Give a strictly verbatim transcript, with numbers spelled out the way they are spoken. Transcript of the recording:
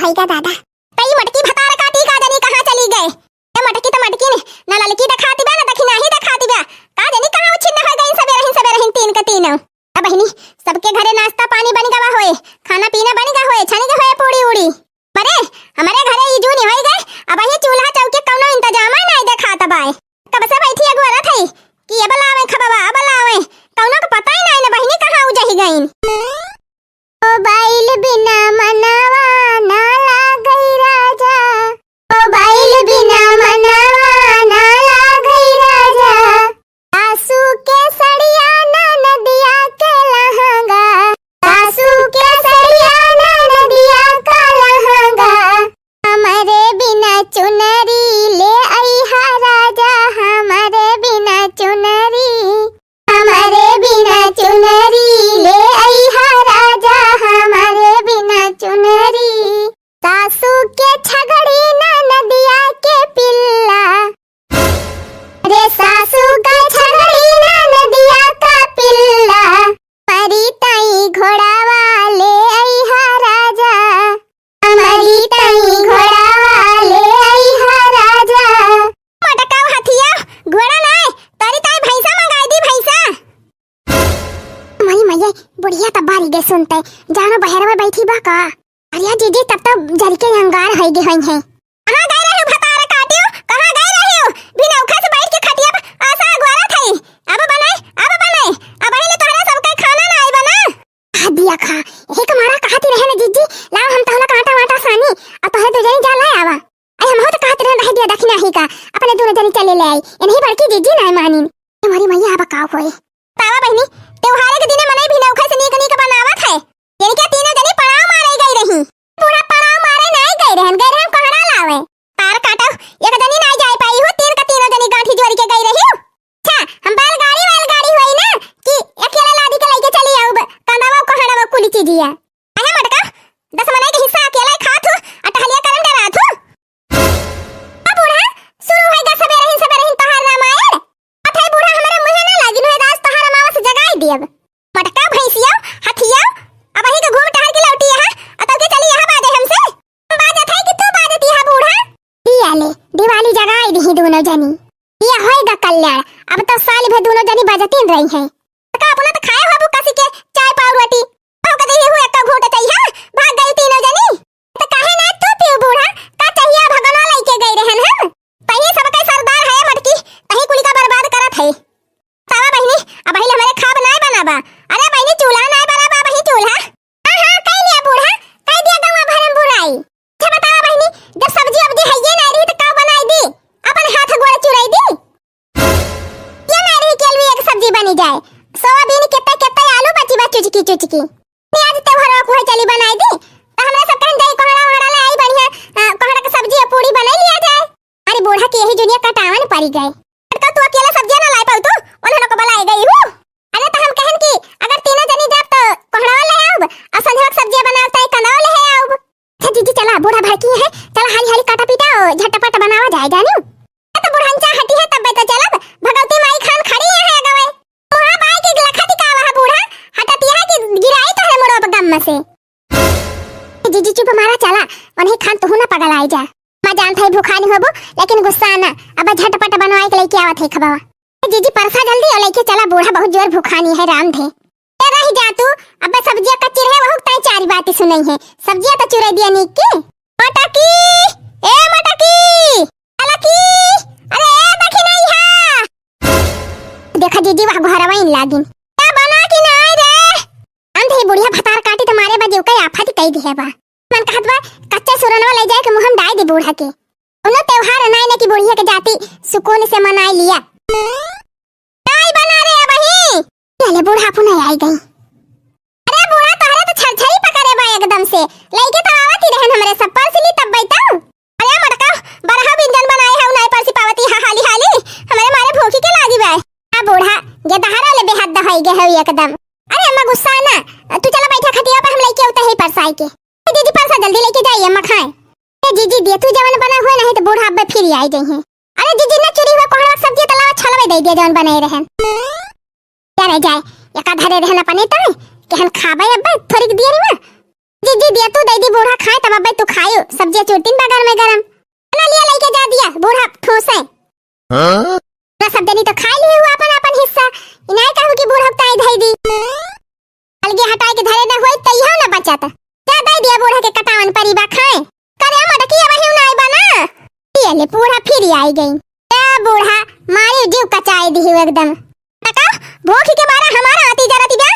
तई का दादा। तई मटकी भतार काटी का जनी कहाँ चली गए? ए मटकी त मटकी ने, ना ललकी देखाती बा, ना दखिनाही देखाती बा। का जनी कहाँ उछिन्न होइ गइन सबेरहिन, सबेरहिन तीन के तीनों। अब बहिनी, सबके घरे नाश्ता पानी बन गवा होए, खाना पीना बन गवा होए, छनी गवा होए पूड़ी उड़ी। अरे, हमरे घरे ई जूनी होइ गए, अबहीं चूल्हा चौकी कउनो इंतजाम नाई देखात बाए। कब से बैठी अगोरत हई कि अब लावे खबवा, अब लावे, कउनो के पता ही नाई न बहिनी कहाँ उजहि गइन। मोबाइल बिना मनवा ना लागई राजा, मोबाइल बिना मनवा ना लागई राजा। सासू के सड़िया ननदिया के लहंगा, सासू के सड़िया ननदिया का लहंगा। हमरे बिना चुनरी ले अइहा राजा, हमरे बिना चुनरी, हमरे बिना चुनरी ले अइहा राजा, हमरे बिना चुनरी। सासू के छगड़ी ननदिया के पिल्ला, अरे सासू का छगड़ी ननदिया का पिल्ला। मरी ताई घोड़ावा ले अइहा राजा, मरी ताई घोड़ावा ले अइहा राजा। मटकाव हथिया, घोड़ा नाय, तोरी ताई भैंसा मंगाई दी, भैंसा। मरी मैया, बुढ़िया तब बारी गए सुनते, जानो बहरवा बैठी बा का? अरे जीजी, तब तो जल के अंगार होइ गए होई हैं। कहाँ गए रहे भतार काटियो, कहाँ गए रहे? बिनौखा से बैठ के खटिया पर आसा अगोरत हई। अब बनाए, अब बनाए, अब ही ले तोहरा सबके खाना ना आई बना। आ दिया खा, यही के मारा कहती रहे ना जीजी, लाओ हम तहला कांटा वांटा सानी, अब तोहरे दो जनी जा ले आवा। अरे हमहू तो कहती रहे, रह दिया दखिनाही का, अपने दोनों जनी चले ले आई। इन्हीं बड़की जीजी ना मानिन। हमारी मैया अब का होए? तावा बहिनी, त्योहारे के दिने मनई बिनौखा से नीक नीक बनावत है। इनके तीनों जनी पड़ाव मारे गई रही। बूढ़ा पड़ाव मारे नाई गई रहन, गई रहन कोहड़ा लावे। तार काटो, एक जनी नाई जाए पाई हो, तीन का तीनों जनी गांठी जोड़ के गई रही हो। अच्छा, हम बैलगाड़ी, बैलगाड़ी होई ना कि अकेले लादी के लेके चली आऊ ब-, कंदावा कोहड़ा कुली चीजिया। अहे मटका, दस मनई के हिस्सा अकेले खात हो, आ टहलिया करम डरात हो। ओ बूढ़ा, शुरू होई गा सबेरहिन सबेरहिन तोहार रामायण। अथई बूढ़ा, हमरे मुँहे ना लागिन होई, आज तोहार अमावस जगाई दियब। मटका भैंसिया, हथिया, अबही के घूम टहर के लौटी यहाँ, अतौ के चली यहाँ बाजे हमसे। हम बाजत है कि तू बाजत यहाँ बूढ़ा? दिया ले, दिवाली जगाई दिही दोनों जनी। ये होई गा कल्याण, अब तो साल भर दोनों जनी बाजतीन रही हैं। का अपना तो खाए हो बुका सी के चाय पाव रोटी। हो कदे ही हुए का घूट चाहिए, भाग गई तीनों जनी। तो काहे ना तू पीऊ बूढ़ा, का चाहिए भगवान लेके गई रहन हम। तही सबके सरदार है मटकी, तही कुली का बर्बाद करत है। तावा बहिनी, अबही ले हमरे खाब नाय बनाबा। अरे बहिनी, चूल्हा नाय बनाबा, अबही चूल्हा। हाँ, हाँ, कह लिया बूढ़ा, कह दिया गवा भरम बुराई। अच्छा बतावा बहिनी, जब सब्जी अब्जी हइये नाय रही तो का बनाई दी? अपन हाथ गोड़ चुराई दी? ये नाय रही कि अलवी एक सब्जी बनी जाए। सोयाबीन केत्ता केत्ता आलू बची बा चुचकी चुचकी। आज त्योहार को है चली बनाई दी। तो हमरा सब कहन जाई कोहड़ा वहड़ा ले आई बढ़िया, अ, कोहड़ा के सब्जी और पूड़ी बनाई लिया जाए। अरे बूढ़ा के यही जुनिया कटावन पड़ी गए। तो तू अकेला सब्जियां ना लाई पाऊ तू, उन्हें लोग को बुलाए गई हूँ। अरे तो हम कहन कि अगर तीनों जनी जाब तो कोहड़ा ले आऊब, और संझवा के सब्जियां बनाब तो कंदवा ले आऊब। अच्छा जीजी चला, बूढ़ा भड़की है, चला हाली हाली काटा पीटा और झटपट बनावा जाए जानी। ए तो बुढ़ंचा हटी है तब तो चलब, भगवती माई खान खड़ी है गवे। वहाँ बाई के लखा टिकावा है बूढ़ा, हटती है कि गिराई तो है मुड़ो गम से। जीजी चुप मारा चला, उन्हीं खान तुहू ना पगल आई जा। मैं जानत है भूखानी होबो, लेकिन गुस्सा ना, अब झटपट बनवाई के लेके आवत है खबावा। ए जीजी परसा जल्दी और लेके चला, बूढ़ा बहुत जोर भूखानी है राम धे। ए रही जा तू, अब सब्जियां कच्ची रहे, वहू ताई चारी बातें सुनई है। सब्जियां तो चुराई दिया नीक के। मटकी, ए मटकी, अलकी, अरे ए दखिनैहा। देखा जीजी, वह घरवा इन लागिन। का बना कि नाई रे? अंधे बुढ़िया भतार काटी तो मारे बा, जीव का आफत कई दिहे बा। मन कहत बा, कच्चा सुरनवा ले जाए के मुँह में डाई दे बूढ़ा के। उन्हों त्योहार नाई ने की बुढ़िया के जाती सुकून से मनाई लिया। नाई बना रे अबही। चले बूढ़ा पुनः आई गई। अरे बूढ़ा, तोहरे तो छरछरी पकड़े बा एकदम से। लइके तो आवत ही रहन हमरे सब परस ली तब बैठा। अरे मटका, बरहा व्यंजन बनाए हऊ, नाई परसी पावती हा हाली हाली, हमरे मारे भूखी के लागी बा। आ बूढ़ा, ये दहारा ले बेहद दहाई गे हऊ एकदम। अरे अम्मा गुस्सा ना, तू चला बैठा खटिया पर, हम लेके आउता है परसाई के। ए जीजी परसा जल्दी लेके जाइए अम्मा खाए। ए जीजी दे तू जवन बना हुए, नहीं तो बूढ़ा अब्बे फिर आई जाइए। अरे जीजी ना चुरी हुआ कोहड़ा सब्जी तलावा छलवे दे दिया जवन बनाए रहन। क्या रह जाए, एका धरे रहन अपने तो, केहन खाबे अब्बे थोड़ी देर में। जीजी दिया तू दइ दी बूढ़ा खाए, तब अब्बे तू खायो, सब्जिया चुरतीन बा गरमे गरम। ना लिया लइके जा दिया, बूढ़ा ठूसे। हाँ? ना सब जनी तो खाइ लिहे हुआ अपन अपन हिस्सा, इनाय कहू कि बूढ़ा ताई धइ दी। अलगे हटाए के धरे न होई, त इहो न बचत। जा दइ दिया बूढ़ा के कटावन परी बा खाए। करे मटकी अब हिउ ना आइबा ना। ये ले बूढ़ा फिर आई गई। ए बूढ़ा, मारी जीव कचाई दिही एकदम। तका भूख के मारा हमारा आती जरती बा।